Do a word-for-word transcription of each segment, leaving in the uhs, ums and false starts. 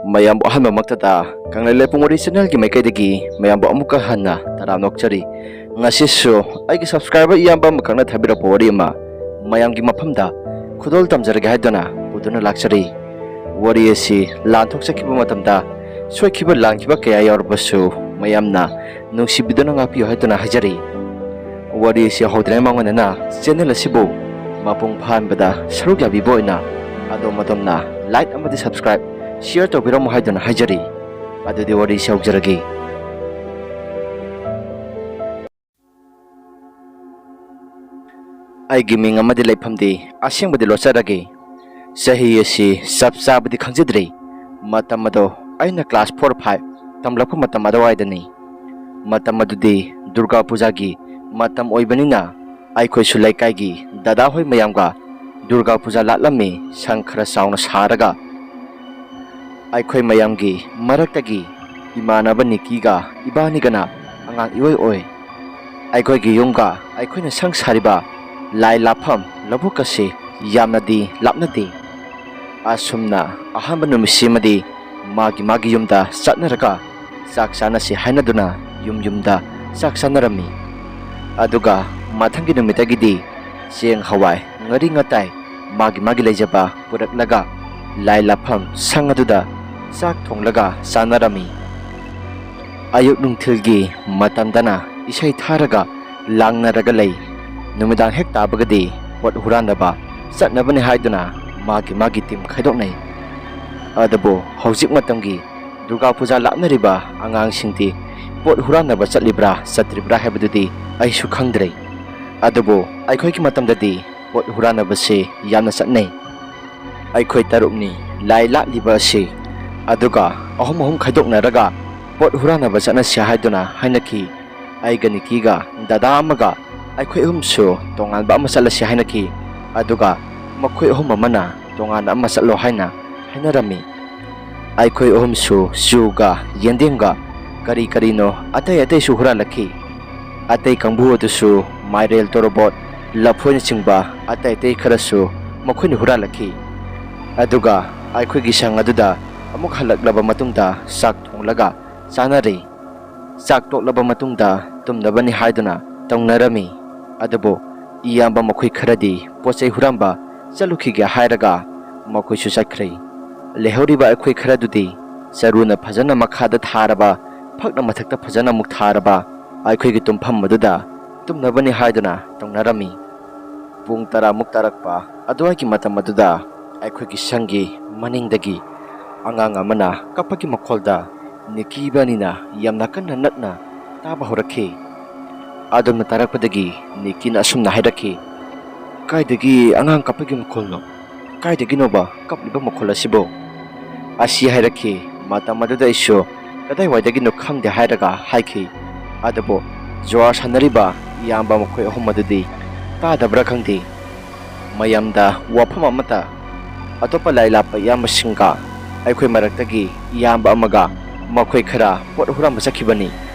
ꯃꯌꯥꯝꯕꯨ ꯑꯍꯥꯟꯕꯃꯛꯇꯗ ꯀꯪꯂꯩ ꯂꯩꯄꯨꯡ ꯋꯥꯔꯤ ꯆꯦꯅꯦꯜꯒꯤ ꯃꯥꯏꯀꯩꯗꯒꯤ ꯃꯌꯥꯝꯕꯨ ꯑꯃꯨꯛꯀ ꯍꯟꯅ ꯇꯔꯥꯝꯅ ꯑꯣꯛꯆꯔꯤ꯫ ꯉꯁꯤꯁꯨ ꯑꯩꯒꯤ ꯁꯕꯁꯀ꯭ꯔꯥꯏꯕꯔ ꯏꯌꯥꯝꯕ ꯑꯃꯈꯛꯅ ꯊꯥꯕꯤꯔꯛꯄ ꯋꯥꯔꯤ ꯑꯃ ꯃꯌꯥꯝꯒꯤ ꯃꯐꯝꯗ ꯈꯨꯗꯣꯜ ꯇꯝꯖꯔꯒꯦ ꯍꯥꯏꯗꯨꯅ ꯄꯨꯗꯨꯅ ꯂꯥꯛꯆꯔꯤ꯫ ꯋꯥꯔꯤ ꯑꯁꯤ ꯂꯥꯟꯊꯣꯛꯆꯈꯤꯕ ꯃꯇꯝꯗ ꯁꯣꯏꯈꯤꯕ ꯂꯥꯟꯈꯤꯕ ꯀꯌꯥ ꯌꯥꯎꯔꯕꯁꯨ ꯃꯌꯥꯝꯅ ꯅꯨꯡꯁꯤꯕꯤꯗꯨꯅ ꯉꯥꯛꯄꯤꯌꯨ ꯍꯥꯏꯗꯨꯅ ꯍꯥꯏꯖꯔꯤ꯫ ꯋꯥꯔꯤ ꯑꯁꯤ ꯍꯧꯗ꯭ꯔꯤꯉꯩ ꯃꯥꯡꯑꯣꯏꯅꯅ ꯆꯦꯅꯦꯜ ꯑꯁꯤꯕꯨ ꯃꯄꯨꯡ ꯐꯥꯍꯟꯕꯗ ꯁꯔꯨꯛ ꯌꯥꯕꯤꯕ ꯑꯣꯏꯅ ꯑꯗꯣꯝ ꯑꯗꯣꯝꯅ ꯂꯥꯏꯛ ꯑꯃꯗꯤ ꯁꯕꯁꯀ꯭ꯔꯥꯏꯕ, ꯁꯤꯌꯔ ꯇꯧꯕꯤꯔꯝꯃꯨ ꯍꯥꯏꯗꯨꯅ ꯍꯥꯏꯖꯔꯤ꯫ ꯑꯗꯨꯗꯤ ꯋꯥꯔꯤꯁꯤ ꯍꯧꯖꯔꯒꯦ꯫ ꯑꯩꯒꯤ ꯃꯤꯡ ꯑꯃꯗꯤ ꯂꯩꯐꯝꯗꯤ ꯑꯁꯦꯡꯕꯗꯤ ꯂꯣꯠꯆꯔꯒꯦ꯫ ꯆꯍꯤ ꯑꯁꯤ ꯆꯞ ꯆꯥꯕꯗꯤ ꯈꯪꯖꯗ꯭ꯔꯤ꯫ ꯃꯇꯝ ꯑꯗꯣ ꯑꯩꯅ ꯀ꯭ꯂꯥꯁ ꯐꯣꯔ ꯐꯥꯏꯚ ꯇꯝꯂꯛꯄ ꯃꯇꯝ ꯑꯗꯨꯋꯥꯏꯗꯅꯤ꯫ ꯃꯇꯝ ꯑꯗꯨꯗꯤ ꯗꯨꯔꯒꯥ ꯄꯨꯖꯥꯒꯤ ꯃꯇꯝ ꯑꯣꯏꯕꯅꯤꯅ ꯑꯩꯈꯣꯏꯁꯨ ꯂꯩꯀꯥꯏꯒꯤ ꯗꯗꯥ ꯍꯣꯏ ꯃꯌꯥꯝꯒ ꯗꯨꯔꯒꯥ ꯄꯨꯖꯥ ꯂꯥꯠꯂꯝꯃꯤ, ꯁꯪ ꯈꯔ ꯆꯥꯎꯅ ꯁꯥꯔꯒ꯫ ꯑꯩꯈꯣꯏ ꯃꯌꯥꯝꯒꯤ ꯃꯔꯛꯇꯒꯤ ꯏꯃꯥꯟꯅꯕ ꯅꯤꯀꯤꯒ ꯏꯕꯥꯅꯤꯒꯅ ꯑꯉꯥꯡ ꯏꯑꯣꯏ ꯑꯣꯏ꯫ ꯑꯩꯈꯣꯏꯒꯤ ꯌꯨꯝꯒ ꯑꯩꯈꯣꯏꯅ ꯁꯪ ꯁꯥꯔꯤꯕ ꯂꯥꯏ ꯂꯥꯠꯐꯝ ꯂꯧꯕꯨꯛ ꯑꯁꯤ ꯌꯥꯝꯅꯗꯤ ꯂꯥꯞꯅꯗꯦ꯫ ꯑꯁꯨꯝꯅ ꯑꯍꯥꯟꯕ ꯅꯨꯃꯤꯠꯁꯤꯃꯗꯤ ꯃꯥꯒꯤ ꯃꯥꯒꯤ ꯌꯨꯝꯗ ꯆꯠꯅꯔꯒ ꯆꯥꯛ ꯆꯥꯅꯁꯤ ꯍꯥꯏꯅꯗꯨꯅ ꯌꯨꯝ ꯌꯨꯝꯗ ꯆꯥꯛ ꯆꯥꯅꯔꯝꯃꯤ꯫ ꯑꯗꯨꯒ ꯃꯊꯪꯒꯤ ꯅꯨꯃꯤꯠꯇꯒꯤꯗꯤ ꯆꯦꯡ, ꯍꯋꯥꯏ, ꯉꯥꯔꯤ ꯉꯇꯥꯏ ꯃꯥꯒꯤ ꯃꯥꯒꯤ ꯂꯩꯖꯕ ꯄꯨꯔꯛꯂꯒ ꯂꯥꯏ ꯂꯥꯠꯐꯝ ꯁꯪ ꯑꯗꯨꯗ ꯆꯥꯛ ꯊꯣꯡꯂꯒ ꯆꯥꯅꯔꯝꯃꯤ꯫ ꯑꯌꯨꯛ ꯅꯨꯡꯊꯤꯜꯒꯤ ꯃꯇꯝꯗꯅ ꯏꯁꯩ ꯊꯥꯔꯒ ꯂꯥꯡꯅꯔꯒ ꯂꯩ꯫ ꯅꯨꯃꯤꯗꯥꯡ ꯍꯦꯛ ꯇꯥꯕꯒꯗꯤ ꯄꯣꯠ ꯍꯨꯔꯥꯟꯅꯕ ꯆꯠꯅꯕꯅꯤ ꯍꯥꯏꯗꯨꯅ ꯃꯥꯒꯤ ꯃꯥꯒꯤ ꯇꯤꯝ ꯈꯥꯏꯗꯣꯛꯅꯩ꯫ ꯑꯗꯨꯕꯨ ꯍꯧꯖꯤꯛ ꯃꯇꯝꯒꯤ ꯗꯨꯔꯒꯥ ꯄꯨꯖꯥ ꯂꯥꯠꯅꯔꯤꯕ ꯑꯉꯥꯡꯁꯤꯡꯗꯤ ꯄꯣꯠ ꯍꯨꯔꯥꯟꯅꯕ ꯆꯠꯂꯤꯕ꯭ꯔꯥ ꯆꯠꯇ꯭ꯔꯤꯕ꯭ꯔꯥ ꯍꯥꯏꯕꯗꯨꯗꯤ ꯑꯩꯁꯨ ꯈꯪꯗ꯭ꯔꯦ꯫ ꯑꯗꯨꯕꯨ ꯑꯩꯈꯣꯏꯒꯤ ꯃꯇꯝꯗꯗꯤ ꯄꯣꯠ ꯍꯨꯔꯥꯟꯅꯕꯁꯤ ꯌꯥꯝꯅ ꯆꯠꯅꯩ꯫ ꯑꯩꯈꯣꯏ ꯇꯔꯨꯛꯅꯤ ꯂꯥꯏ ꯂꯥꯠꯂꯤꯕ ꯑꯁꯤ꯫ ꯑꯗꯨꯒ ꯑꯍꯨꯝ ꯑꯍꯨꯝ ꯈꯥꯏꯗꯣꯛꯅꯔꯒ ꯄꯣꯠ ꯍꯨꯔꯥꯟꯅꯕ ꯆꯠꯅꯁꯤ ꯍꯥꯏꯗꯨꯅ ꯍꯥꯏꯅꯈꯤ꯫ ꯑꯩꯒ ꯅꯤꯀꯤꯒ ꯗꯗꯥ ꯑꯃꯒ ꯑꯩꯈꯣꯏ ꯑꯍꯨꯝꯁꯨ ꯇꯣꯉꯥꯟꯕ ꯑꯃ ꯆꯠꯂꯁꯤ ꯍꯥꯏꯅꯈꯤ꯫ ꯑꯗꯨꯒ ꯃꯈꯣꯏ ꯑꯍꯨꯝ ꯑꯃꯅ ꯇꯣꯉꯥꯟꯅ ꯑꯃ ꯆꯠꯂꯣ ꯍꯥꯏꯅ ꯍꯥꯏꯅꯔꯝꯃꯤ꯫ ꯑꯩꯈꯣꯏ ꯑꯍꯨꯝꯁꯨ ꯆꯨꯒ ꯌꯦꯟꯗꯦꯝꯒ ꯀꯔꯤ ꯀꯔꯤꯅꯣ ꯑꯇꯩ ꯑꯇꯩꯁꯨ ꯍꯨꯔꯥꯜꯂꯛꯈꯤ꯫ ꯑꯇꯩ ꯀꯥꯡꯕꯨ ꯑꯗꯨꯁꯨ ꯃꯥꯏꯔꯦꯜ, ꯇꯣꯔꯣꯕꯣꯠ, ꯂꯐꯣꯏꯅꯆꯤꯡꯕ ꯑꯇꯩ ꯑꯇꯩ ꯈꯔꯁꯨ ꯃꯈꯣꯏꯅ ꯍꯨꯔꯥꯜꯂꯛꯈꯤ꯫ ꯑꯗꯨꯒ ꯑꯩꯈꯣꯏꯒꯤ ꯁꯪ ꯑꯗꯨꯗ ꯑꯃꯨꯛ ꯍꯜꯂꯛꯂꯕ ꯃꯇꯨꯡꯗ ꯆꯥꯛ ꯊꯣꯡꯂꯒ ꯆꯥꯅꯔꯦ꯫ ꯆꯥꯛ ꯇꯣꯛꯂꯕ ꯃꯇꯨꯡꯗ ꯇꯨꯝꯅꯕꯅꯤ ꯍꯥꯏꯗꯨꯅ ꯇꯧꯅꯔꯝꯃꯤ꯫ ꯑꯗꯨꯕꯨ ꯏꯌꯥꯝꯕ ꯃꯈꯣꯏ ꯈꯔꯗꯤ ꯄꯣꯠ ꯆꯩ ꯍꯨꯔꯥꯟꯕ ꯆꯠꯂꯨꯈꯤꯒꯦ ꯍꯥꯏꯔꯒ ꯃꯈꯣꯏꯁꯨ ꯆꯠꯈ꯭ꯔꯦ꯫ ꯂꯩꯍꯧꯔꯤꯕ ꯑꯩꯈꯣꯏ ꯈꯔꯗꯨꯗꯤ ꯆꯔꯨꯅ ꯐꯖꯅ ꯃꯈꯥꯗ ꯊꯥꯔꯕ, ꯐꯛꯅ ꯃꯊꯛꯇ ꯐꯖꯅ ꯑꯃꯨꯛ ꯊꯥꯔꯕ ꯑꯩꯈꯣꯏꯒꯤ ꯇꯨꯝꯐꯝ ꯑꯗꯨꯗ ꯇꯨꯝꯅꯕꯅꯤ ꯍꯥꯏꯗꯨꯅ ꯇꯧꯅꯔꯝꯃꯤ꯫ ꯄꯨꯡ ꯇꯔꯥꯃꯨꯛ ꯇꯥꯔꯛꯄ ꯑꯗꯨꯋꯥꯏꯒꯤ ꯃꯇꯝ ꯑꯗꯨꯗ ꯑꯩꯈꯣꯏꯒꯤ ꯁꯪꯒꯤ ꯃꯅꯤꯡꯗꯒꯤ ꯑꯉꯥꯡ ꯑꯃꯅ ꯀꯞꯄꯒꯤ ꯃꯈꯣꯜꯗ ꯅꯤꯀꯤ ꯏꯕꯥꯅꯤꯅ ꯌꯥꯝꯅ ꯀꯟꯅ ꯅꯛꯅ ꯇꯥꯕ ꯍꯧꯔꯛꯈꯤ꯫ ꯑꯗꯨꯝꯅ ꯇꯥꯔꯛꯄꯗꯒꯤ ꯅꯤꯀꯤꯅ ꯑꯁꯨꯝꯅ ꯍꯥꯏꯔꯛꯈꯤ, "ꯀꯥꯏꯗꯒꯤ ꯑꯉꯥꯡ ꯀꯞꯄꯒꯤ ꯃꯈꯣꯜꯅꯣ? ꯀꯥꯏꯗꯒꯤꯅꯣꯕ ꯀꯞꯂꯤꯕ ꯃꯈꯣꯜ ꯑꯁꯤꯕꯨ?" ꯑꯁꯤ ꯍꯥꯏꯔꯛꯈꯤ꯫ ꯃꯇꯝ ꯑꯗꯨꯗ ꯑꯩꯁꯨ ꯀꯗꯥꯏꯋꯥꯏꯗꯒꯤꯅꯣ ꯈꯪꯗꯦ ꯍꯥꯏꯔꯒ ꯍꯥꯏꯈꯤ꯫ ꯑꯗꯨꯕꯨ ꯖꯨꯋꯥꯔ ꯁꯥꯟꯅꯔꯤꯕ ꯏꯌꯥꯝꯕ ꯃꯈꯣꯏ ꯑꯍꯨꯝ ꯑꯗꯨꯗꯤ ꯇꯥꯗꯕ꯭ꯔꯥ ꯈꯪꯗꯦ, ꯃꯌꯥꯝꯗ ꯋꯥꯐꯝ ꯑꯃꯠꯇ, ꯑꯇꯣꯞꯄ ꯂꯥꯏ ꯂꯥꯞꯄ ꯏꯌꯥꯝꯕꯁꯤꯡꯒ ꯑꯩꯈꯣꯏ ꯃꯔꯛꯇꯒꯤ ꯏꯌꯥꯝꯕ ꯑꯃꯒ ꯃꯈꯣꯏ ꯈꯔ ꯄꯣꯠ ꯍꯨꯔꯥꯟꯕ ꯆꯠꯈꯤꯕꯅꯤ꯫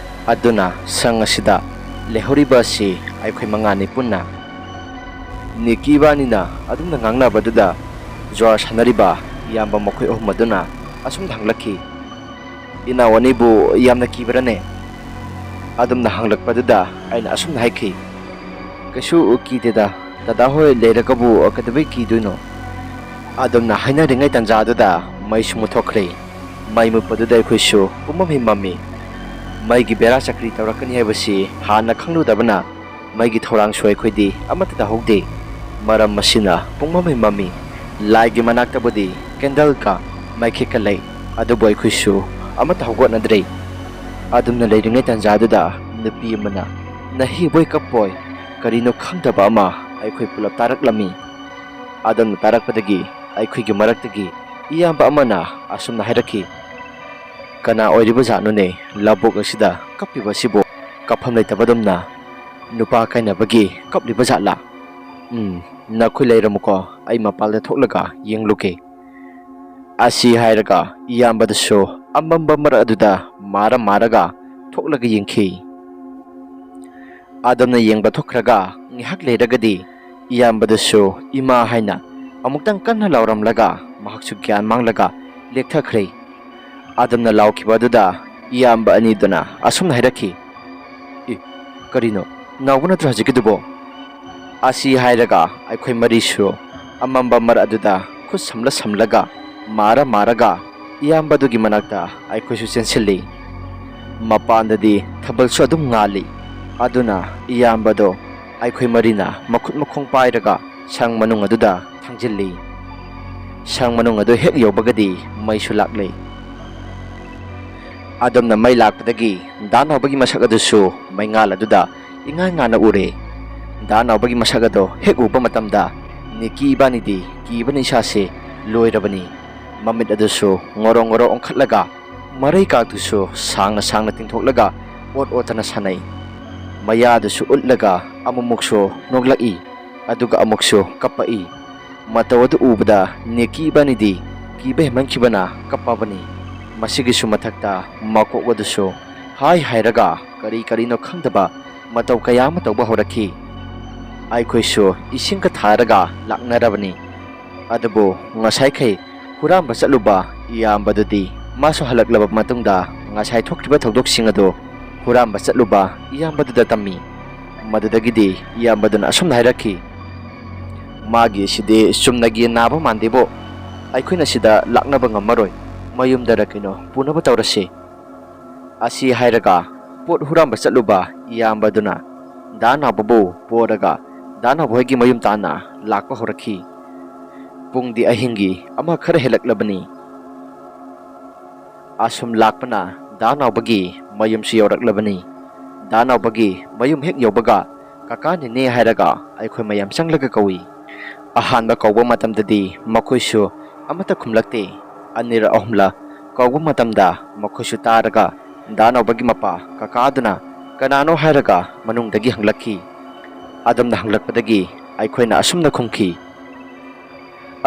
ꯑꯗꯨꯅ ꯁꯪ ꯑꯁꯤꯗ ꯂꯩꯍꯧꯔꯤꯕ ꯑꯁꯤ ꯑꯩꯈꯣꯏ ꯃꯉꯥꯅꯤ ꯄꯨꯟꯅ꯫ ꯅꯤꯀꯤ ꯏꯕꯥꯅꯤꯅ ꯑꯗꯨꯝꯅ ꯉꯥꯡꯅꯕꯗꯨꯗ ꯖꯨꯋꯥꯔ ꯁꯥꯟꯅꯔꯤꯕ ꯏꯌꯥꯝꯕ ꯃꯈꯣꯏ ꯑꯍꯨꯝ ꯑꯗꯨꯅ ꯑꯁꯨꯝꯅ ꯍꯪꯂꯛꯈꯤ, "ꯏꯅꯥꯎ ꯑꯅꯤꯕꯨ ꯌꯥꯝꯅ ꯀꯤꯕ꯭ꯔꯅꯦ?" ꯑꯗꯨꯝꯅ ꯍꯪꯂꯛꯄꯗꯨꯗ ꯑꯩꯅ ꯑꯁꯨꯝꯅ ꯍꯥꯏꯈꯤ, "ꯀꯩꯁꯨ ꯀꯤꯗꯦꯗ, ꯗꯗꯥ ꯍꯣꯏ ꯂꯩꯔꯒꯕꯨ ꯀꯩꯗꯧꯕꯩ ꯀꯤꯗꯣꯏꯅꯣ?" ꯑꯗꯨꯝꯅ ꯍꯥꯏꯅꯔꯤꯉꯩ ꯇꯥꯟꯖꯥꯗꯨꯗ ꯃꯩꯁꯨ ꯃꯨꯠꯊꯣꯛꯈ꯭ꯔꯦ꯫ ꯃꯩ ꯃꯨꯠꯄꯗꯨꯗ ꯑꯩꯈꯣꯏꯁꯨ ꯄꯨꯝꯃꯝ ꯃꯝꯃꯤ꯫ ꯃꯩꯒꯤ ꯕꯦꯔꯥ ꯆꯀ꯭ꯔꯤ ꯇꯧꯔꯛꯀꯅꯤ ꯍꯥꯏꯕꯁꯤ ꯍꯥꯟꯅ ꯈꯪꯂꯨꯗꯕꯅ ꯃꯩꯒꯤ ꯊꯧꯔꯥꯡꯁꯨ ꯑꯩꯈꯣꯏꯗꯤ ꯑꯃꯠꯇ ꯇꯧꯍꯧꯗꯦ꯫ ꯃꯔꯝ ꯑꯁꯤꯅ ꯄꯨꯡꯃꯝ ꯃꯝꯃꯤ꯫ ꯂꯥꯏꯒꯤ ꯃꯅꯥꯛꯇꯕꯨꯗꯤ ꯀꯦꯟꯗꯜꯒ ꯃꯩꯈꯦꯠꯀ ꯂꯩ, ꯑꯗꯨꯕꯨ ꯑꯩꯈꯣꯏꯁꯨ ꯑꯃꯠꯇ ꯍꯧꯒꯠꯅꯗ꯭ꯔꯦ꯫ ꯑꯗꯨꯝꯅ ꯂꯩꯔꯤꯉꯩ ꯇꯥꯟꯖꯥꯗꯨꯗ ꯅꯨꯄꯤ ꯑꯃꯅ ꯅꯍꯤꯕꯣꯏ ꯀꯞꯄꯣꯏ ꯀꯔꯤꯅꯣ ꯈꯪꯗꯕ ꯑꯃ ꯑꯩꯈꯣꯏ ꯄꯨꯂꯞ ꯇꯥꯔꯛꯂꯝꯃꯤ꯫ ꯑꯗꯨꯝꯅ ꯇꯥꯔꯛꯄꯗꯒꯤ ꯑꯩꯈꯣꯏꯒꯤ ꯃꯔꯛꯇꯒꯤ ꯏꯌꯥꯝꯕ ꯑꯃꯅ ꯑꯁꯨꯝꯅ ꯍꯥꯏꯔꯛꯈꯤ, "ꯀꯅꯥ ꯑꯣꯏꯔꯤꯕ ꯖꯥꯠꯅꯣꯅꯦ ꯂꯧꯕꯨꯛ ꯑꯁꯤꯗ ꯀꯞꯄꯤꯕ ꯑꯁꯤꯕꯨ? ꯀꯞꯐꯝ ꯂꯩꯇꯕꯗꯨꯝꯅ ꯅꯨꯄꯥ ꯀꯥꯏꯅꯕꯒꯤ ꯀꯞꯂꯤꯕ ꯖꯥꯠꯂꯥ? ꯎꯝ, ꯅꯈꯣꯏ ꯂꯩꯔꯝꯃꯨꯀꯣ, ꯑꯩ ꯃꯄꯥꯟꯗ ꯊꯣꯛꯂꯒ ꯌꯦꯡꯂꯨꯒꯦ"꯫ ꯑꯁꯤ ꯍꯥꯏꯔꯒ ꯏꯌꯥꯝꯕꯗꯨꯁꯨ ꯑꯃꯝꯕ ꯃꯔꯛ ꯑꯗꯨꯗ ꯃꯥꯔ ꯃꯥꯔꯒ ꯊꯣꯛꯂꯒ ꯌꯦꯡꯈꯤ꯫ ꯑꯗꯨꯝꯅ ꯌꯦꯡꯕ ꯊꯣꯛꯈ꯭ꯔꯒ ꯉꯥꯏꯍꯥꯛ ꯂꯩꯔꯒꯗꯤ ꯏꯌꯥꯝꯕꯗꯨꯁꯨ "ꯏꯃꯥ" ꯍꯥꯏꯅ ꯑꯃꯨꯛꯇꯪ ꯀꯟꯅ ꯂꯥꯎꯔꯝꯂꯒ ꯃꯍꯥꯛꯁꯨ ꯒ꯭ꯌꯥꯟ ꯃꯥꯡꯂꯒ ꯂꯦꯛꯊꯈ꯭ꯔꯦ꯫ ꯑꯗꯨꯝꯅ ꯂꯥꯎꯈꯤꯕ ꯑꯗꯨꯗ ꯏꯌꯥꯝꯕ ꯑꯅꯤꯗꯨꯅ ꯑꯁꯨꯝꯅ ꯍꯥꯏꯔꯛꯈꯤ, "ꯏ, ꯀꯔꯤꯅꯣ? ꯅꯥꯎꯕ ꯅꯠꯇ꯭ꯔꯣ ꯍꯧꯖꯤꯛꯀꯤꯗꯨꯕꯣ?" ꯑꯁꯤ ꯍꯥꯏꯔꯒ ꯑꯩꯈꯣꯏ ꯃꯔꯤꯁꯨ ꯑꯃꯝꯕ ꯃꯔꯛ ꯑꯗꯨꯗ ꯈꯨꯠ ꯁꯝꯂ ꯁꯝꯂꯒ, ꯃꯥꯔ ꯃꯥꯔꯒ ꯏꯌꯥꯝꯕꯗꯨꯒꯤ ꯃꯅꯥꯛꯇ ꯑꯩꯈꯣꯏꯁꯨ ꯆꯦꯟꯁꯤꯜꯂꯤ꯫ ꯃꯄꯥꯟꯗꯗꯤ ꯊꯥꯕꯜꯁꯨ ꯑꯗꯨꯝ ꯉꯥꯜꯂꯤ꯫ ꯑꯗꯨꯅ ꯏꯌꯥꯝꯕꯗꯣ ꯑꯩꯈꯣꯏ ꯃꯔꯤꯅ ꯃꯈꯨꯠ ꯃꯈꯣꯡ ꯄꯥꯏꯔꯒ ꯁꯪ ꯃꯅꯨꯡ ꯑꯗꯨꯗ ꯊꯥꯡꯖꯤꯜꯂꯤ꯫ ꯁꯪ ꯃꯅꯨꯡ ꯑꯗꯨ ꯍꯦꯛ ꯌꯧꯕꯒꯗꯤ ꯃꯩꯁꯨ ꯂꯥꯛꯂꯦ꯫ ꯑꯗꯨꯝꯅ ꯃꯩ ꯂꯥꯛꯄꯗꯒꯤ ꯗꯥ ꯅꯥꯎꯕꯒꯤ ꯃꯁꯛ ꯑꯗꯨꯁꯨ ꯃꯩꯉꯥꯜ ꯑꯗꯨꯗ ꯏꯉꯥꯟ ꯉꯥꯟꯅ ꯎꯔꯦ꯫ ꯗꯥ ꯅꯥꯎꯕꯒꯤ ꯃꯁꯛ ꯑꯗꯣ ꯍꯦꯛ ꯎꯕ ꯃꯇꯝꯗ ꯅꯤꯀꯤ ꯏꯕꯥꯅꯤꯗꯤ ꯀꯤꯕꯅ ꯏꯁꯥꯁꯦ ꯂꯣꯏꯔꯕꯅꯤ꯫ ꯃꯃꯤꯠ ꯑꯗꯨꯁꯨ ꯉꯣꯔꯣ ꯉꯣꯔꯣ ꯑꯣꯟꯈꯠꯂꯒ, ꯃꯔꯩ ꯀꯥꯛꯇꯨꯁꯨ ꯁꯥꯡꯅ ꯁꯥꯡꯅ ꯇꯤꯡꯊꯣꯛꯂꯒ ꯑꯣꯠ ꯑꯣꯠꯇꯅ ꯁꯥꯟꯅꯩ꯫ ꯃꯌꯥꯗꯨꯁꯨ ꯎꯠꯂꯒ ꯑꯃꯨꯛꯃꯨꯛꯁꯨ ꯅꯣꯛꯂꯛꯏ, ꯑꯗꯨꯒ ꯑꯃꯨꯛꯁꯨ ꯀꯞꯄꯛꯏ꯫ ꯃꯇꯧ ꯑꯗꯨ ꯎꯕꯗ ꯅꯦꯀꯤ ꯏꯕꯥꯅꯤꯗꯤ ꯀꯤꯕ ꯍꯦꯟꯃꯟꯈꯤꯕꯅ ꯀꯞꯄꯕꯅꯤ꯫ ꯃꯁꯤꯒꯤꯁꯨ ꯃꯊꯛꯇ ꯃꯀꯣꯛ ꯑꯗꯨꯁꯨ ꯍꯥꯏ ꯍꯥꯏꯔꯒ ꯀꯔꯤ ꯀꯔꯤꯅꯣ ꯈꯪꯗꯕ ꯃꯇꯧ ꯀꯌꯥ ꯑꯃ ꯇꯧꯕ ꯍꯧꯔꯛꯈꯤ꯫ ꯑꯩꯈꯣꯏꯁꯨ ꯏꯁꯤꯡꯒ ꯊꯥꯔꯒ ꯂꯥꯛꯅꯔꯕꯅꯤ꯫ ꯑꯗꯨꯕꯨ ꯉꯁꯥꯏꯈꯩ ꯍꯨꯔꯥꯟꯕ ꯆꯠꯂꯨꯕ ꯏꯌꯥꯝꯕꯗꯨꯗꯤ ꯃꯥꯁꯨ ꯍꯜꯂꯛꯂꯕ ꯃꯇꯨꯡꯗ ꯉꯁꯥꯏ ꯊꯣꯛꯈꯤꯕ ꯊꯧꯗꯣꯛꯁꯤꯡ ꯑꯗꯨ ꯍꯨꯔꯥꯟꯕ ꯆꯠꯂꯨꯕ ꯏꯌꯥꯝꯕꯗꯨꯗ ꯇꯝꯃꯤ꯫ ꯃꯗꯨꯗꯒꯤꯗꯤ ꯏꯌꯥꯝꯕꯗꯨꯅ ꯑꯁꯨꯝꯅ ꯍꯥꯏꯔꯛꯈꯤ, "ꯃꯥꯒꯤ ꯑꯁꯤꯗꯤ ꯆꯨꯝꯅꯒꯤ ꯅꯥꯕ ꯃꯥꯟꯗꯦꯕꯣ꯫ ꯑꯩꯈꯣꯏꯅ ꯁꯤꯗ ꯂꯥꯛꯅꯕ ꯉꯝꯃꯔꯣꯏ꯫ ꯃꯌꯨꯝꯗꯔ ꯀꯩꯅꯣ ꯄꯨꯅꯕ ꯇꯧꯔꯁꯤ꯫" ꯑꯁꯤ ꯍꯥꯏꯔꯒ ꯄꯣꯠ ꯍꯨꯔꯥꯟꯕ ꯆꯠꯂꯨꯕ ꯏꯌꯥꯝꯕꯗꯨꯅ ꯗꯥ ꯅꯥꯎꯕꯕꯨ ꯄꯣꯔꯒ ꯗꯥ ꯅꯥꯎꯕ ꯍꯣꯏꯒꯤ ꯃꯌꯨꯝ ꯇꯥꯟꯅ ꯂꯥꯛꯄ ꯍꯧꯔꯛꯈꯤ꯫ ꯄꯨꯡꯗꯤ ꯑꯍꯤꯡꯒꯤ ꯑꯃ ꯈꯔ ꯍꯦꯜꯂꯛꯂꯕꯅꯤ꯫ ꯑꯁꯨꯝ ꯂꯥꯛꯄꯅ ꯗꯥ ꯅꯥꯎꯕꯒꯤ ꯃꯌꯨꯝꯁꯨ ꯌꯧꯔꯛꯂꯕꯅꯤ꯫ ꯗꯥ ꯅꯥꯎꯕꯒꯤ ꯃꯌꯨꯝ ꯍꯦꯛ ꯌꯧꯕꯒ, "ꯀꯀꯥ, ꯅꯦꯅꯦ" ꯍꯥꯏꯔꯒ ꯑꯩꯈꯣꯏ ꯃꯌꯥꯝ ꯆꯪꯂꯒ ꯀꯧꯏ꯫ ꯑꯍꯥꯟꯕ ꯀꯧꯕ ꯃꯇꯝꯗꯗꯤ ꯃꯈꯣꯏꯁꯨ ꯑꯃꯠꯇ ꯈꯨꯝꯂꯛꯇꯦ꯫ ꯑꯅꯤꯔꯛ ꯑꯍꯨꯝꯂꯛ ꯀꯧꯕ ꯃꯇꯝꯗ ꯃꯈꯣꯏꯁꯨ ꯇꯥꯔꯒ ꯗꯥ ꯅꯥꯎꯕꯒꯤ ꯃꯄꯥ ꯀꯀꯥꯗꯨꯅ ꯀꯅꯥꯅꯣ ꯍꯥꯏꯔꯒ ꯃꯅꯨꯡꯗꯒꯤ ꯍꯪꯂꯛꯈꯤ꯫ ꯑꯗꯨꯝꯅ ꯍꯪꯂꯛꯄꯗꯒꯤ ꯑꯩꯈꯣꯏꯅ ꯑꯁꯨꯝꯅ ꯈꯨꯝꯈꯤ,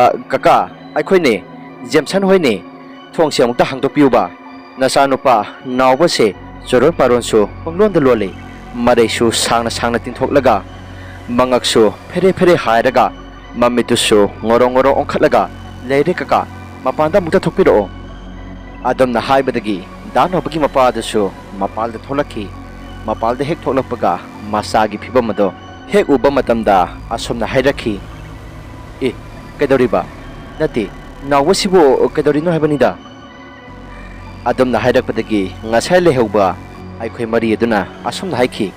"ꯑ, ꯀꯀꯥ, ꯑꯩꯈꯣꯏꯅꯦ, ꯖꯦꯝꯁꯟ ꯍꯣꯏꯅꯦ꯫ ꯊꯣꯡꯁꯦ ꯑꯃꯨꯛꯇ ꯍꯥꯡꯗꯣꯛꯄꯤꯌꯨꯕ꯫ ꯅꯆꯥꯅꯨꯄꯥ ꯅꯥꯎꯕꯁꯦ ꯆꯨꯔꯣꯟ ꯄꯥꯔꯣꯟꯁꯨ ꯄꯪꯂꯣꯟꯗ ꯂꯣꯜꯂꯤ꯫ ꯃꯔꯩꯁꯨ ꯁꯥꯡꯅ ꯁꯥꯡꯅ ꯇꯤꯡꯊꯣꯛꯂꯒ, ꯃꯉꯛꯁꯨ ꯐꯦꯔꯦ ꯐꯦꯔꯦ ꯍꯥꯏꯔꯒ, ꯃꯃꯤꯠꯇꯨꯁꯨ ꯉꯣꯔꯣ ꯉꯣꯔꯣ ꯑꯣꯟꯈꯠꯂꯒ ꯂꯩꯔꯦ ꯀꯀꯥ꯫ ꯃꯄꯥꯟꯗ ꯑꯃꯨꯛꯇ ꯊꯣꯛꯄꯤꯔꯛꯑꯣ꯫ ꯑꯗꯨꯝꯅ ꯍꯥꯏꯕꯗꯒꯤ ꯗꯥ ꯅꯥꯎꯕꯒꯤ ꯃꯄꯥ ꯑꯗꯨꯁꯨ ꯃꯄꯥꯜꯗ ꯊꯣꯛꯂꯛꯈꯤ꯫ ꯃꯄꯥꯜꯗ ꯍꯦꯛ ꯊꯣꯛꯂꯛꯄꯒ ꯃꯆꯥꯒꯤ ꯐꯤꯕꯝ ꯑꯗꯣ ꯍꯦꯛ ꯎꯕ ꯃꯇꯝꯗ ꯑꯁꯨꯝꯅ ꯍꯥꯏꯔꯛꯈꯤ, "ꯑꯦ, ꯀꯩꯗꯧꯔꯤꯕ? ꯅꯠꯇꯦ, ꯅꯥꯎꯕꯁꯤꯕꯨ ꯀꯩꯗꯧꯔꯤꯅꯣ ꯍꯥꯏꯕꯅꯤꯗ?" ꯑꯗꯨꯝꯅ ꯍꯥꯏꯔꯛꯄꯗꯒꯤ ꯉꯁꯥꯏ ꯂꯩꯍꯧꯕ ꯑꯩꯈꯣꯏ ꯃꯔꯤ ꯑꯗꯨꯅ ꯑꯁꯨꯝꯅ ꯍꯥꯏꯈꯤ,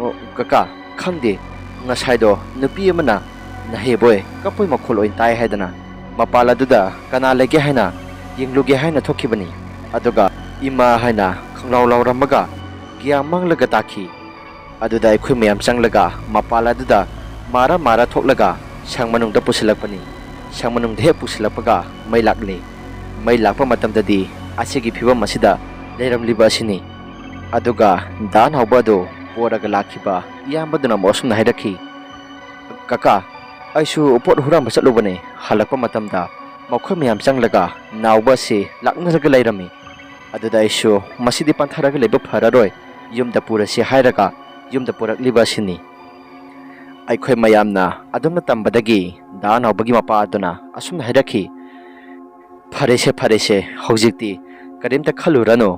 "ꯑꯣ, ꯀꯀꯥ, ꯈꯪꯗꯦ, ꯉꯁꯥꯏꯗꯣ ꯅꯨꯄꯤ ꯑꯃꯅ ꯅꯍꯦꯕꯣꯏ ꯀꯞꯄꯣꯏ ꯃꯈꯣꯜ ꯑꯣꯏꯅ ꯇꯥꯏ ꯍꯥꯏꯗꯅ ꯃꯄꯥꯜ ꯑꯗꯨꯗ ꯀꯅꯥ ꯂꯩꯒꯦ ꯍꯥꯏꯅ ꯌꯦꯡꯂꯨꯒꯦ ꯍꯥꯏꯅ ꯊꯣꯛꯈꯤꯕꯅꯤ꯫ ꯑꯗꯨꯒ ꯏꯃꯥ ꯍꯥꯏꯅ ꯈꯪꯂꯥꯎ ꯂꯥꯎꯔꯝꯃꯒ ꯒ꯭ꯌꯥꯟ ꯃꯥꯡꯂꯒ ꯇꯥꯈꯤ꯫ ꯑꯗꯨꯗ ꯑꯩꯈꯣꯏ ꯃꯌꯥꯝ ꯆꯪꯂꯒ ꯃꯄꯥꯜ ꯑꯗꯨꯗ ꯃꯥꯔ ꯃꯥꯔ ꯊꯣꯛꯂꯒ ꯁꯪ ꯃꯅꯨꯡꯗ ꯄꯨꯁꯤꯜꯂꯛꯄꯅꯤ꯫ ꯁꯪ ꯃꯅꯨꯡꯗ ꯍꯦꯛ ꯄꯨꯁꯤꯜꯂꯛꯄꯒ ꯃꯩ ꯂꯥꯛꯂꯤ꯫ ꯃꯩ ꯂꯥꯛꯄ ꯃꯇꯝꯗꯗꯤ ꯑꯁꯤꯒꯤ ꯐꯤꯕꯝ ꯑꯁꯤꯗ ꯂꯩꯔꯝꯂꯤꯕ ꯑꯁꯤꯅꯤ꯫" ꯑꯗꯨꯒ ꯗꯥ ꯅꯥꯎꯕ ꯑꯗꯨ ꯄꯣꯔꯒ ꯂꯥꯛꯈꯤꯕ ꯏꯌꯥꯝꯕꯗꯨꯅ ꯑꯃꯨꯛ ꯑꯁꯨꯝꯅ ꯍꯥꯏꯔꯛꯈꯤ, "ꯀꯀꯥ, ꯑꯩꯁꯨ ꯄꯣꯠ ꯍꯨꯔꯥꯟꯕ ꯆꯠꯂꯨꯕꯅꯦ꯫ ꯍꯜꯂꯛꯄ ꯃꯇꯝꯗ ꯃꯈꯣꯏ ꯃꯌꯥꯝ ꯆꯪꯂꯒ ꯅꯥꯎꯕ ꯑꯁꯤ ꯂꯥꯛꯅꯔꯒ ꯂꯩꯔꯝꯃꯤ꯫ ꯑꯗꯨꯗ ꯑꯩꯁꯨ ꯃꯁꯤꯗꯤ ꯄꯟꯊꯔꯒ ꯂꯩꯕ ꯐꯔꯔꯣꯏ, ꯌꯨꯝꯗ ꯄꯨꯔꯁꯤ ꯍꯥꯏꯔꯒ ꯌꯨꯝꯗ ꯄꯨꯔꯛꯂꯤꯕ ꯑꯁꯤꯅꯤ꯫" ꯑꯩꯈꯣꯏ ꯃꯌꯥꯝꯅ ꯑꯗꯨꯝꯅ ꯇꯝꯕꯗꯒꯤ ꯗꯥ ꯅꯥꯎꯕꯒꯤ ꯃꯄꯥ ꯑꯗꯨꯅ ꯑꯁꯨꯝꯅ ꯍꯥꯏꯔꯛꯈꯤ, "ꯐꯔꯦꯁꯦ, ꯐꯔꯦꯁꯦ, ꯍꯧꯖꯤꯛꯇꯤ ꯀꯔꯤꯝꯇ ꯈꯜꯂꯨꯔꯅꯨ꯫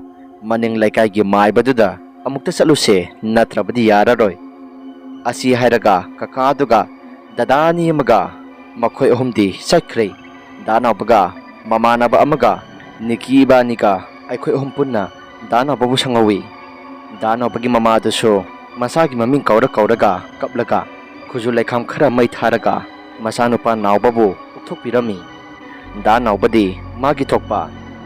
ꯃꯅꯤꯡ ꯂꯩꯀꯥꯏꯒꯤ ꯃꯥꯏꯕꯗꯨꯗ ꯑꯃꯨꯛꯇ ꯆꯠꯂꯨꯁꯦ, ꯅꯠꯇ꯭ꯔꯕꯗꯤ ꯌꯥꯔꯔꯣꯏ꯫" ꯑꯁꯤ ꯍꯥꯏꯔꯒ ꯀꯀꯥꯗꯨꯒ ꯗꯗꯥ ꯑꯅꯤ ꯑꯃꯒ ꯃꯈꯣꯏ ꯑꯍꯨꯝꯗꯤ ꯆꯠꯈ꯭ꯔꯦ꯫ ꯗꯥ ꯅꯥꯎꯕꯒ ꯃꯃꯥꯟꯅꯕ ꯑꯃꯒ ꯅꯤꯀꯤ ꯏꯕꯥꯅꯤꯒ ꯑꯩꯈꯣꯏ ꯑꯍꯨꯝ ꯄꯨꯟꯅ ꯗꯥ ꯅꯥꯎꯕꯕꯨ ꯁꯪꯍꯧꯏ꯫ ꯗꯥ ꯅꯥꯎꯕꯒꯤ ꯃꯃꯥꯗꯨꯁꯨ ꯃꯆꯥꯒꯤ ꯃꯃꯤꯡ ꯀꯧꯔ ꯀꯧꯔꯒ ꯀꯞꯂꯒ ꯈꯨꯖꯨ ꯂꯩꯈꯥꯝ ꯈꯔ ꯃꯩ ꯊꯥꯔꯒ ꯃꯆꯥꯅꯨꯄꯥ ꯅꯥꯎꯕꯕꯨ ꯎꯛꯊꯣꯛꯄꯤꯔꯝꯃꯤ꯫ ꯗꯥ ꯅꯥꯎꯕꯗꯤ ꯃꯥꯒꯤ ꯊꯣꯛꯄ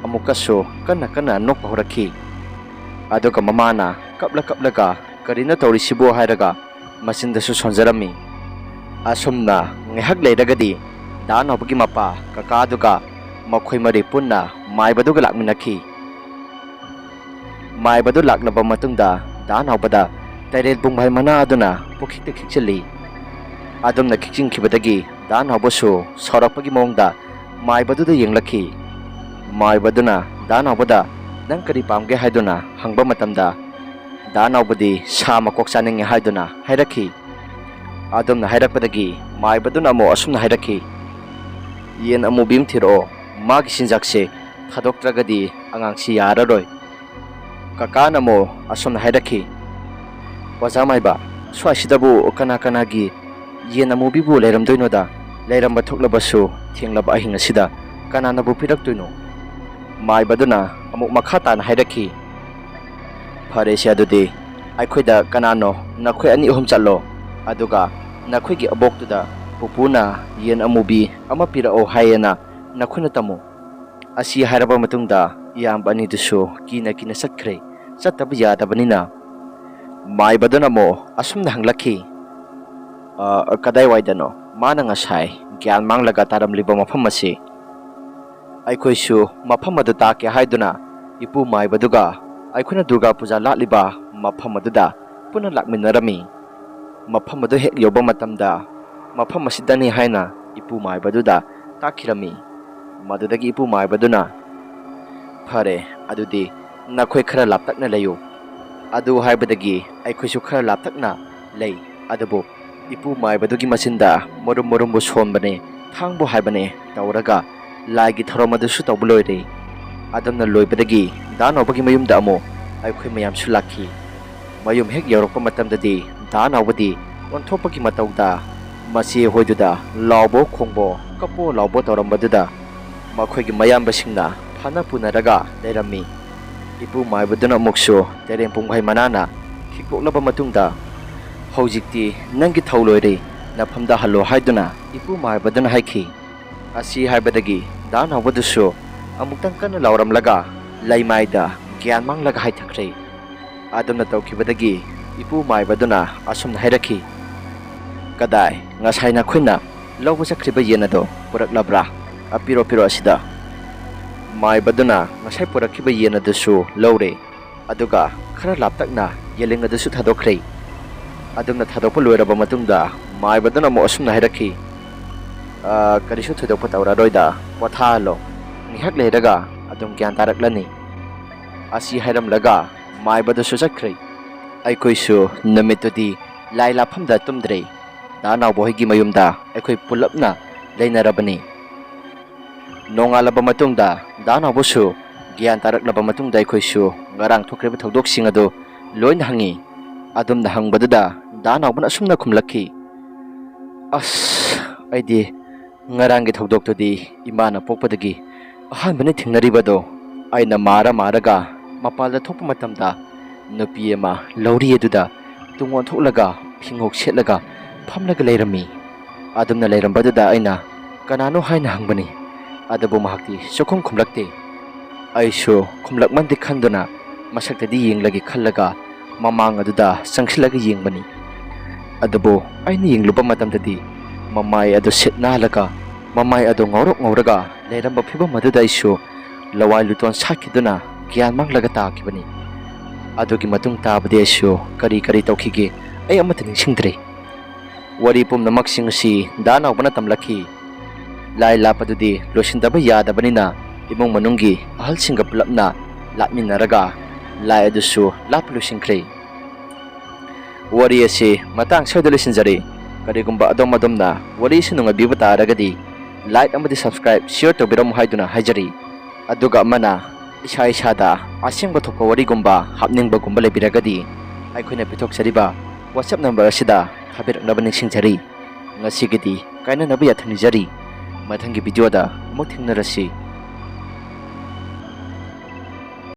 ꯑꯃꯨꯛꯀꯁꯨ ꯀꯟꯅ ꯀꯟꯅ ꯅꯣꯛꯄ ꯍꯧꯔꯛꯈꯤ꯫ ꯑꯗꯨꯒ ꯃꯃꯥꯅ ꯀꯞꯂ ꯀꯞꯂꯒ "ꯀꯔꯤꯅꯣ ꯇꯧꯔꯤꯁꯤꯕꯨ?" ꯍꯥꯏꯔꯒ ꯃꯆꯤꯟꯗꯁꯨ ꯁꯣꯟꯖꯔꯝꯃꯤ꯫ ꯑꯁꯨꯝꯅ ꯉꯥꯏꯍꯥꯛ ꯂꯩꯔꯒꯗꯤ ꯗꯥ ꯅꯥꯎꯕꯒꯤ ꯃꯄꯥ ꯀꯀꯥꯗꯨꯒ ꯃꯈꯣꯏ ꯃꯔꯤ ꯄꯨꯟꯅ ꯃꯥꯏꯕꯗꯨꯒ ꯂꯥꯛꯃꯤꯟꯅꯈꯤ꯫ ꯃꯥꯏꯕꯗꯨ ꯂꯥꯛꯂꯕ ꯃꯇꯨꯡꯗ ꯗꯥ ꯅꯥꯎꯕꯗ ꯇꯩꯔꯦꯜ ꯄꯨꯡꯐꯥꯏ ꯃꯅꯥ ꯑꯗꯨꯅ ꯄꯨꯈꯤꯛꯇ ꯈꯤꯛꯆꯤꯜꯂꯤ꯫ ꯑꯗꯨꯝꯅ ꯈꯤꯛꯆꯤꯟꯈꯤꯕꯗꯒꯤ ꯗꯥ ꯅꯥꯎꯕꯁꯨ ꯁꯥꯎꯔꯛꯄꯒꯤ ꯃꯑꯣꯡꯗ ꯃꯥꯏꯕꯗꯨꯗ ꯌꯦꯡꯂꯛꯈꯤ꯫ ꯃꯥꯏꯕꯗꯨꯅ ꯗꯥ ꯅꯥꯎꯕꯗ "ꯅꯪ ꯀꯔꯤ ꯄꯥꯝꯒꯦ?" ꯍꯥꯏꯗꯨꯅ ꯍꯪꯕ ꯃꯇꯝꯗ ꯗꯥ ꯅꯥꯎꯕꯗꯤ ꯁꯥ ꯃꯀꯣꯛ ꯆꯥꯅꯤꯡꯉꯤ ꯍꯥꯏꯗꯨꯅ ꯍꯥꯏꯔꯛꯈꯤ꯫ ꯑꯗꯨꯝꯅ ꯍꯥꯏꯔꯛꯄꯗꯒꯤ ꯃꯥꯏꯕꯗꯨꯅ ꯑꯃꯨꯛ ꯑꯁꯨꯝꯅ ꯍꯥꯏꯔꯛꯈꯤ, "ꯌꯦꯟ ꯑꯃꯨꯕꯤ ꯑꯃ ꯊꯤꯔꯛꯑꯣ, ꯃꯥꯒꯤ ꯆꯤꯟꯖꯥꯛꯁꯦ ꯊꯥꯗꯣꯛꯇ꯭ꯔꯒꯗꯤ ꯑꯉꯥꯡꯁꯤ ꯌꯥꯔꯔꯣꯏ"꯫ ꯀꯀꯥꯅ ꯑꯃꯨꯛ ꯑꯁꯨꯝꯅ ꯍꯥꯏꯔꯛꯈꯤ, "ꯑꯣꯖꯥ ꯃꯥꯏꯕ, ꯁ꯭ꯋꯥꯏꯁꯤꯗꯕꯨ ꯀꯅꯥ ꯀꯅꯥꯒꯤ ꯌꯦꯟ ꯑꯃꯨꯕꯤꯕꯨ ꯂꯩꯔꯝꯗꯣꯏꯅꯣꯗ? ꯂꯩꯔꯝꯕ ꯊꯣꯛꯂꯕꯁꯨ ꯊꯦꯡꯂꯕ ꯑꯍꯤꯡ ꯑꯁꯤꯗ ꯀꯅꯥꯅꯕꯨ ꯄꯤꯔꯛꯇꯣꯏꯅꯣ?" ꯃꯥꯏꯕꯗꯨꯅ ꯑꯃꯨꯛ ꯃꯈꯥ ꯇꯥꯅ ꯍꯥꯏꯔꯛꯈꯤ, "ꯐꯔꯦꯁꯦ, ꯑꯗꯨꯗꯤ ꯑꯩꯈꯣꯏꯗ ꯀꯅꯥꯅꯣ ꯅꯈꯣꯏ ꯑꯅꯤ ꯑꯍꯨꯝ ꯆꯠꯂꯣ, ꯑꯗꯨꯒ ꯅꯈꯣꯏꯒꯤ ꯑꯕꯣꯛꯇꯨꯗ ꯄꯨꯄꯨꯅ ꯌꯦꯟ ꯑꯃꯨꯕꯤ ꯑꯃ ꯄꯤꯔꯛꯑꯣ ꯍꯥꯏꯌꯦꯅ ꯅꯈꯣꯏꯅ ꯇꯝꯃꯨ"꯫ ꯑꯁꯤ ꯍꯥꯏꯔꯕ ꯃꯇꯨꯡꯗ ꯏꯌꯥꯝꯕ ꯑꯅꯤꯗꯨꯁꯨ ꯀꯤꯅ ꯀꯤꯅ ꯆꯠꯈ꯭ꯔꯦ꯫ ꯆꯠꯇꯕ ꯌꯥꯗꯕꯅꯤꯅ ꯃꯥꯏꯕꯗꯨꯅ ꯑꯃꯨꯛ ꯑꯁꯨꯝꯅ ꯍꯪꯂꯛꯈꯤ, "ꯑ, ꯀꯗꯥꯏꯋꯥꯏꯗꯅꯣ ꯃꯥꯅ ꯉꯁꯥꯏ ꯒ꯭ꯌꯥꯟ ꯃꯥꯡꯂꯒ ꯇꯥꯔꯝꯂꯤꯕ ꯃꯐꯝ ꯑꯁꯤ?" "ꯑꯩꯈꯣꯏꯁꯨ ꯃꯐꯝ ꯑꯗꯨ ꯇꯥꯛꯀꯦ ꯍꯥꯏꯗꯨꯅ ꯏꯄꯨ ꯃꯥꯏꯕꯗꯨꯒ ꯑꯩꯈꯣꯏꯅ ꯗꯨꯔꯒꯥ ꯄꯨꯖꯥ ꯂꯥꯠꯂꯤꯕ ꯃꯐꯝ ꯑꯗꯨꯗ ꯄꯨꯟꯅ ꯂꯥꯛꯃꯤꯟꯅꯔꯝꯃꯤ꯫ ꯃꯐꯝ ꯑꯗꯨ ꯍꯦꯛ ꯌꯧꯕ ꯃꯇꯝꯗ ꯃꯐꯝ ꯑꯁꯤꯗꯅꯤ ꯍꯥꯏꯅ ꯏꯄꯨ ꯃꯥꯏꯕꯗꯨꯗ ꯇꯥꯛꯈꯤꯔꯝꯃꯤ꯫ ꯃꯗꯨꯗꯒꯤ ꯏꯄꯨ ꯃꯥꯏꯕꯗꯨꯅ, 'ꯐꯔꯦ, ꯑꯗꯨꯗꯤ ꯅꯈꯣꯏ ꯈꯔ ꯂꯥꯞꯇꯛꯅ ꯂꯩꯌꯨ.' ꯑꯗꯨ ꯍꯥꯏꯕꯗꯒꯤ ꯑꯩꯈꯣꯏꯁꯨ ꯈꯔ ꯂꯥꯞꯇꯛꯅ ꯂꯩ꯫ ꯑꯗꯨꯕꯨ ꯏꯄꯨ ꯃꯥꯏꯕꯗꯨꯒꯤ ꯃꯆꯤꯟꯗ ꯃꯔꯨꯝ ꯃꯔꯨꯝꯕꯨ ꯁꯣꯟꯕꯅꯦ, ꯊꯥꯡꯕꯨ ꯍꯥꯏꯕꯅꯦ ꯇꯧꯔꯒ ꯂꯥꯏꯒꯤ ꯊꯧꯔꯝ ꯑꯗꯨꯁꯨ ꯇꯧꯕ ꯂꯣꯏꯔꯦ꯫ ꯑꯗꯨꯝꯅ ꯂꯣꯏꯕꯗꯒꯤ ꯗꯥ ꯅꯥꯎꯕꯒꯤ ꯃꯌꯨꯝꯗ ꯑꯃꯨꯛ ꯑꯩꯈꯣꯏ ꯃꯌꯥꯝꯁꯨ ꯂꯥꯛꯈꯤ꯫ ꯃꯌꯨꯝ ꯍꯦꯛ ꯌꯧꯔꯛꯄ ꯃꯇꯝꯗꯗꯤ ꯗꯥ ꯅꯥꯎꯕꯗꯤ ꯑꯣꯟꯊꯣꯛꯄꯒꯤ ꯃꯇꯧꯗ ꯃꯆꯦ ꯍꯣꯏꯗꯨꯗ ꯂꯥꯎꯕ ꯈꯣꯡꯕ, ꯀꯞꯄꯣ ꯂꯥꯎꯕ ꯇꯧꯔꯝꯕꯗꯨꯗ ꯃꯈꯣꯏꯒꯤ ꯃꯌꯥꯝꯕꯁꯤꯡꯅ ꯐꯥꯅ ꯄꯨꯅꯔꯒ ꯂꯩꯔꯝꯃꯤ꯫ ꯏꯄꯨ ꯃꯥꯏꯕꯗꯨꯅ ꯑꯃꯨꯛꯁꯨ ꯇꯦꯔꯦꯡ ꯄꯨꯡꯐꯥꯏ ꯃꯅꯥꯅ ꯊꯤꯛꯇꯣꯛꯂꯕ ꯃꯇꯨꯡꯗ, "ꯍꯧꯖꯤꯛꯇꯤ ꯅꯪꯒꯤ ꯊꯧ ꯂꯣꯏꯔꯦ, ꯅꯐꯝꯗ ꯍꯜꯂꯣ" ꯍꯥꯏꯗꯨꯅ ꯏꯄꯨ ꯃꯥꯏꯕꯗꯨꯅ ꯍꯥꯏꯈꯤ꯫ ꯑꯁꯤ ꯍꯥꯏꯕꯗꯒꯤ ꯗꯥ ꯅꯥꯎꯕꯗꯨꯁꯨ ꯑꯃꯨꯛꯇꯪ ꯀꯟꯅ ꯂꯥꯎꯔꯝꯂꯒ ꯂꯩꯃꯥꯏꯗ ꯒ꯭ꯌꯥꯟ ꯃꯥꯡꯂꯒ ꯍꯥꯏꯊꯈ꯭ꯔꯦ꯫ ꯑꯗꯨꯝꯅ ꯇꯧꯈꯤꯕꯗꯒꯤ ꯏꯄꯨ ꯃꯥꯏꯕꯗꯨꯅ ꯑꯁꯨꯝꯅ ꯍꯥꯏꯔꯛꯈꯤ, "ꯀꯗꯥꯏ, ꯉꯁꯥꯏ ꯅꯈꯣꯏꯅ ꯂꯧꯕ ꯆꯠꯈ꯭ꯔꯤꯕ ꯌꯦꯟ ꯑꯗꯣ ꯄꯨꯔꯛꯂꯕ꯭ꯔꯥ? ꯑ, ꯄꯤꯔꯣ, ꯄꯤꯔꯣ ꯑꯁꯤꯗ"꯫ ꯃꯥꯏꯕꯗꯨꯅ ꯉꯁꯥꯏ ꯄꯨꯔꯛꯈꯤꯕ ꯌꯦꯟ ꯑꯗꯨꯁꯨ ꯂꯧꯔꯦ, ꯑꯗꯨꯒ ꯈꯔ ꯂꯥꯞꯇꯛꯅ ꯌꯦꯂꯤꯡ ꯑꯗꯨꯁꯨ ꯊꯥꯗꯣꯛꯈ꯭ꯔꯦ꯫ ꯑꯗꯨꯝꯅ ꯊꯥꯗꯣꯛꯄ ꯂꯣꯏꯔꯕ ꯃꯇꯨꯡꯗ ꯃꯥꯏꯕꯗꯨꯅ ꯑꯃꯨꯛ ꯑꯁꯨꯝꯅ ꯍꯥꯏꯔꯛꯈꯤ, "ꯑ, ꯀꯔꯤꯁꯨ ꯊꯣꯏꯗꯣꯛꯄ ꯇꯧꯔꯔꯣꯏꯗ, ꯄꯣꯊꯥꯍꯜꯂꯣ, ꯉꯥꯏꯍꯥꯛ ꯂꯩꯔꯒ ꯑꯗꯨꯝ ꯒ꯭ꯌꯥꯟ ꯇꯥꯔꯛꯂꯅꯤ"꯫ ꯑꯁꯤ ꯍꯥꯏꯔꯝꯂꯒ ꯃꯥꯏꯕꯗꯨꯁꯨ ꯆꯠꯈ꯭ꯔꯦ꯫ ꯑꯩꯈꯣꯏꯁꯨ ꯅꯨꯃꯤꯠꯇꯨꯗꯤ ꯂꯥꯏ ꯂꯥꯐꯝꯗ ꯇꯨꯝꯗ꯭ꯔꯦ꯫ ꯗꯥ ꯅꯥꯎꯕ ꯍꯣꯏꯒꯤ ꯃꯌꯨꯝꯗ ꯑꯩꯈꯣꯏ ꯄꯨꯂꯞꯅ ꯂꯩꯅꯔꯕꯅꯤ꯫ ꯅꯣꯡꯉꯥꯜꯂꯕ ꯃꯇꯨꯡꯗ ꯗꯥ ꯅꯥꯎꯕꯁꯨ ꯒ꯭ꯌꯥꯟ ꯇꯥꯔꯛꯂꯕ ꯃꯇꯨꯡꯗ ꯑꯩꯈꯣꯏꯁꯨ ꯉꯔꯥꯡ ꯊꯣꯛꯈ꯭ꯔꯤꯕ ꯊꯧꯗꯣꯛꯁꯤꯡ ꯑꯗꯨ ꯂꯣꯏꯅ ꯍꯪꯉꯤ꯫ ꯑꯗꯨꯝꯅ ꯍꯪꯕꯗꯨꯗ ꯗꯥ ꯅꯥꯎꯕꯅ ꯑꯁꯨꯝꯅ ꯈꯨꯝꯂꯛꯈꯤ, "ꯑꯁ, ꯑꯩꯗꯤ ꯉꯔꯥꯡꯒꯤ ꯊꯧꯗꯣꯛꯇꯨꯗꯤ ꯏꯃꯥꯅ ꯄꯣꯛꯄꯗꯒꯤ ꯑꯍꯥꯟꯕꯅ ꯊꯦꯡꯅꯔꯤꯕꯗꯣ꯫ ꯑꯩꯅ ꯃꯥꯔ ꯃꯥꯔꯒ ꯃꯄꯥꯟꯗ ꯊꯣꯛꯄ ꯃꯇꯝꯗ ꯅꯨꯄꯤ ꯑꯃ ꯂꯧꯔꯤ ꯑꯗꯨꯗ ꯇꯨꯡ ꯑꯣꯟꯊꯣꯛꯂꯒ ꯐꯤꯉꯧ ꯁꯦꯠꯂꯒ ꯐꯝꯂꯒ ꯂꯩꯔꯝꯃꯤ꯫ ꯑꯗꯨꯝꯅ ꯂꯩꯔꯝꯕꯗꯨꯗ ꯑꯩꯅ ꯀꯅꯥꯅꯣ ꯍꯥꯏꯅ ꯍꯪꯕꯅꯤ꯫ ꯑꯗꯨꯕꯨ ꯃꯍꯥꯛꯇꯤ ꯁꯨꯈꯨꯝ ꯈꯨꯝꯂꯛꯇꯦ꯫ ꯑꯩꯁꯨ ꯈꯨꯝꯂꯛꯃꯟꯗꯦ ꯈꯟꯗꯨꯅ ꯃꯁꯛꯇꯗꯤ ꯌꯦꯡꯂꯒꯦ ꯈꯜꯂꯒ ꯃꯃꯥꯡ ꯑꯗꯨꯗ ꯆꯪꯁꯤꯜꯂꯒ ꯌꯦꯡꯕꯅꯤ꯫ ꯑꯗꯨꯕꯨ ꯑꯩꯅ ꯌꯦꯡꯂꯨꯕ ꯃꯇꯝꯗꯗꯤ ꯃꯃꯥꯏ ꯑꯗꯨ ꯁꯤꯠ ꯅꯥꯜꯂꯒ ꯃꯃꯥꯏ ꯑꯗꯨ ꯉꯧꯔꯣꯛ ꯉꯧꯔꯒ ꯂꯩꯔꯝꯕ ꯐꯤꯕꯝ ꯑꯗꯨꯗ ꯑꯩꯁꯨ ꯂꯋꯥꯏ ꯂꯨꯇꯣꯟ ꯁꯥꯠꯈꯤꯗꯨꯅ ꯒ꯭ꯌꯥꯟ ꯃꯥꯡꯂꯒ ꯇꯥꯈꯤꯕꯅꯤ꯫ ꯑꯗꯨꯒꯤ ꯃꯇꯨꯡ ꯇꯥꯕꯗꯤ ꯑꯩꯁꯨ ꯀꯔꯤ ꯀꯔꯤ ꯇꯧꯈꯤꯒꯦ ꯑꯩ ꯑꯃꯠꯇ ꯅꯤꯡꯁꯤꯡꯗ꯭ꯔꯦ꯫ ꯋꯥꯔꯤ ꯄꯨꯝꯅꯃꯛꯁꯤꯡ ꯑꯁꯤ ꯗꯥ ꯅꯥꯎꯕꯅ ꯇꯝꯂꯛꯈꯤ꯫ ꯂꯥꯏ ꯂꯥꯞꯄꯗꯨꯗꯤ ꯂꯣꯏꯁꯤꯟꯗꯕ ꯌꯥꯗꯕꯅꯤꯅ ꯏꯃꯨꯡ ꯃꯅꯨꯡꯒꯤ ꯑꯍꯜꯁꯤꯡꯒ ꯄꯨꯂꯞꯅ ꯂꯥꯠꯃꯤꯟꯅꯔꯒ ꯂꯥꯏ ꯑꯗꯨꯁꯨ ꯂꯥꯞꯄ ꯂꯣꯏꯁꯤꯟꯈ꯭ꯔꯦ꯫ ꯋꯥꯔꯤ ꯑꯁꯤ ꯃꯇꯥꯡ ꯁ꯭ꯋꯥꯏꯗ ꯂꯣꯏꯁꯤꯟꯖꯔꯦ꯫ ꯀꯔꯤꯒꯨꯝꯕ ꯑꯗꯣꯝ ꯑꯗꯣꯝꯅ ꯋꯥꯔꯤ ꯑꯁꯤ ꯅꯨꯡꯉꯥꯏꯕꯤꯕ ꯇꯥꯔꯒꯗꯤ like ꯑꯃꯗꯤ subscribe, share ꯇꯧꯕꯤꯔꯝꯃꯨ ꯍꯥꯏꯗꯨꯅ ꯍꯥꯏꯖꯔꯤ꯫ ꯑꯗꯨꯒ ꯑꯃꯅ ꯏꯁꯥ ꯏꯁꯥꯗ ꯑꯁꯦꯡꯕ ꯊꯣꯛꯄ ꯋꯥꯔꯤꯒꯨꯝꯕ ꯍꯥꯞꯅꯤꯡꯕꯒꯨꯝꯕ ꯂꯩꯕꯤꯔꯒꯗꯤ ꯑꯩꯈꯣꯏꯅ ꯄꯤꯊꯣꯛꯆꯔꯤꯕ WhatsApp number ꯑꯁꯤꯗ ꯊꯥꯕꯤꯔꯛꯅꯕ ꯅꯤꯡꯁꯤꯡꯖꯔꯤ꯫ ꯉꯁꯤꯒꯤꯗꯤ ꯀꯥꯏꯅꯅꯕ ꯌꯥꯊꯪ ꯅꯤꯖꯔꯤ꯫ ꯃꯊꯪꯒꯤ video ꯗ ꯑꯃꯨꯛ ꯊꯦꯡꯅꯔꯁꯤ꯫